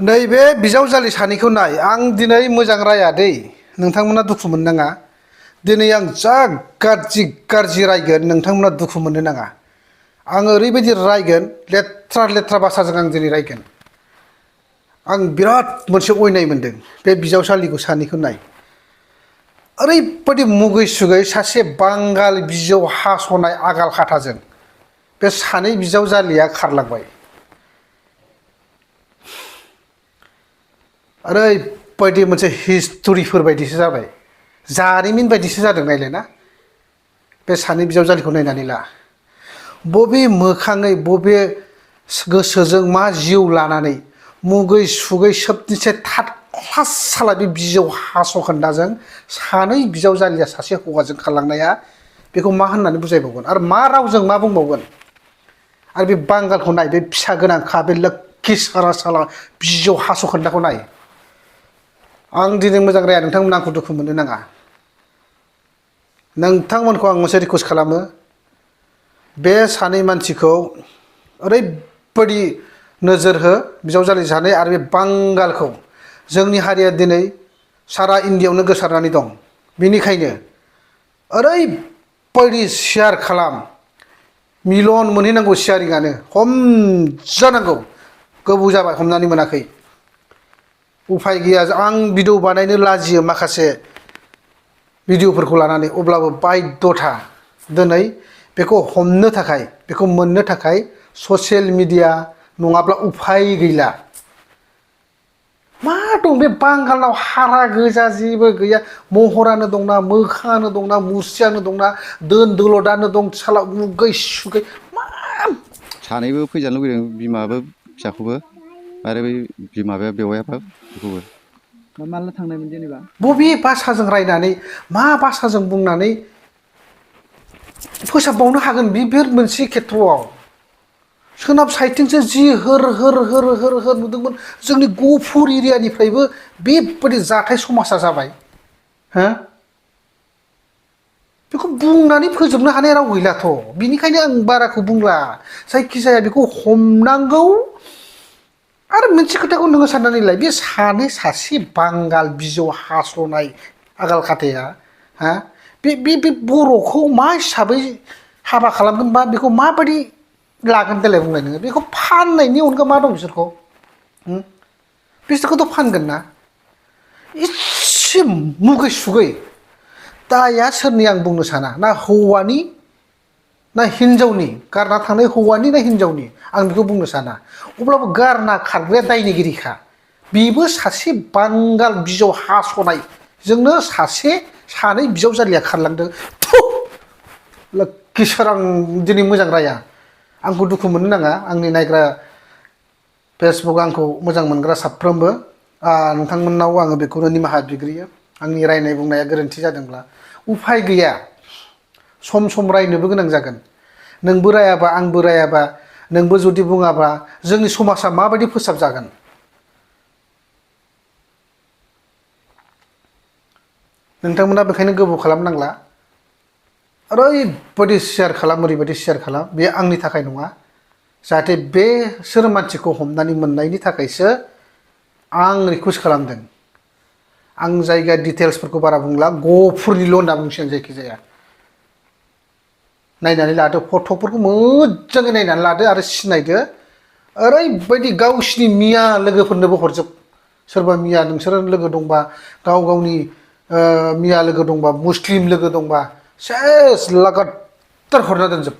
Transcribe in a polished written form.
नैबे बिजावजालि सानैखौ नाय आं दिनै मोजां राया दै नोंथांमोना दुखु मोननाङा दिनै आं जा गाज्रि रायगोन नोंथांमोना दुखु मोननो नाङा आं ओरैबायदि रायगोन लेथ्रा लेथ्रा भाषाजों आं दिनै रायगोन आं बिराद मोनसे अयनाय मोनदों बे बिजावसालिखौ सानैखौ नाय ओरैबायदि मुगै सुगै सासे बांगाल बिजौ हास'नाय आगाल खाथाजों बे सानै बिजावजालिया खारलांबाय ओरैबायदि मोनसे हिस्टरिफोर बायदिसो जाबाय जारिमिन बायदिसो जादों नायलाय ना बे सानै बिजावजालिखौ नायनानै ला बबे मोखाङै बबे गोसोजों मा जिउ लानानै मुगै सुगै सोबनिसे थाट साला बे बिजौ हास'खोन्दाजों सानै बिजावजालिया सासे हौवाजों खारलांनाया बेखौ मा होननानै बुजायबावगोन आरो मा रावजों मा बुंबावगोन आरो बे बांगालखौ नाय बे फिसा गोनांखा बे लोक्षि सारा साला बिजौ हास'खोन्दाखौ नाय आं दिनै मोजां राया नोंथांमोना आंखौ दुखु मोननो नाङा नोंथांमोनखौ आं मोनसे रिकुवेस्ट खालामो बे सानै मानसिखौ ओरैबायदि नोजोर हो बिजावजालि सानै आरो बे बांगालखौ जोंनि हारिया दिनै सारा इण्डियायावनो गोसारनानै दं बेनिखायनो ओरैबायदि शेयार खालाम मिलन मोनहैनांगौ शेयारिंआनो हमजानांगौ गोबाव जाबाय हमनानै मोनाखै उफाय गैया आं भिडिअ बानायनो लाजियो माखासे भिडिअफोरखौ लानानै अब्लाबो बायध्यथा दिनै बेखौ हमनो थाखाय बेखौ मोननो थाखाय ससियेल मिडिया नङाब्ला उफाय गैला मा दं बे बांगालनाव हारा गोजा जेबो गैया महरानो दंना मोखाङानो दंना मुस्रियानो दंना दोन दौलदानो दं साला मुगै सुगै मा सानैबो फैजानो लुगैदों बिमाबो फिसाखौबो आरो बै बिमाबाया बेवाइयाबो बेखौबो माला थांनायमोन जेनेबा बबे भाषाजों रायनानै मा भाषाजों बुंनानै फोसाबबावनो हागोन बे मोनसे खेथ्रआव सोनाब साइडथिंसो जि होर होर होर होर होर नुदोंमोन जोंनि गफुर एरियानिफ्रायबो बेबायदि जाथाय समाजा जाबाय हो बेखौ बुंनानै फोजोबनो हानाय राव गैलाथ' बिनिखायनो आं बाराखौ बुंला जायखिजाया बेखौ हमनांगौ आरो मोनसे खोथाखौ नोङो साननानै लाय बे सासे बांगाल बिजौ हास'नाय आगाल खाथाया हा बे बर'खौ मा हिसाबै हाबा खालामगोन बा बेखौ माबायदि लागोन देलाय बुंलाय नोङो बेखौ फाननायनि अनगा मा दं बिसोरखौ बिसोरखौथ' फानगोन ना इसे मुगै सुगै दाया सोरनि आं बुंनो साना ना हौवानि ना हिनजावनि गारना थांनाय हौवानि ना हिनजावनि आं बेखौ बुंनो साना अब्लाबो गारना खारग्राया दायनिगिरिखा बेबो सासे बांगाल बिजौ हास'नायजोंनो सानै बिजावजालिया खारलांदों लोक्षिसोर आं दिनै मोजां राया आंखौ दुखु मोननो नाङा आंनि नायग्रा फेसबुक आंखौ मोजां मोनग्रा साफ्रोमबो नोंथांमोननाव आङो बेखौनो निमाहा बिग्रोयो आंनि रायनाय बुंनाया गोरोन्थि जादोंब्ला उफाय गैया सम सम रायनोबो गोनां जागोन नोंबो रायाबा आंबो रायाबा नोंबो जुदि बुङाबा जोंनि समाजा माबायदि फोसाबजागोन नोंथांमोना बेखायनो गोबाव खालामनांला ओरैबायदि शेयार खालाम बे आंनि थाखाय नङा जाहाथे बेसोर मानसिखौ हमनानै मोननायनि थाखायसो आं रिकुवेस्ट खालामदों आं जायगा डिटेल्सफोरखौ बारा बुंला गफुरनिल' होनना बुंसिगोन जायखिजाया नायनानै लादो फट'फोरखौ मोजाङै नायनानै लादो आरो सिनायदो ओरैबायदि गावसिनि मिया लोगोफोरनोबो हरजोब सोरबा मिया नोंसोर लोगो दंबा गावनि मिया लोगो दंबा मुस्लिम लोगो दंबा सेस लागातार हरना दोनजोब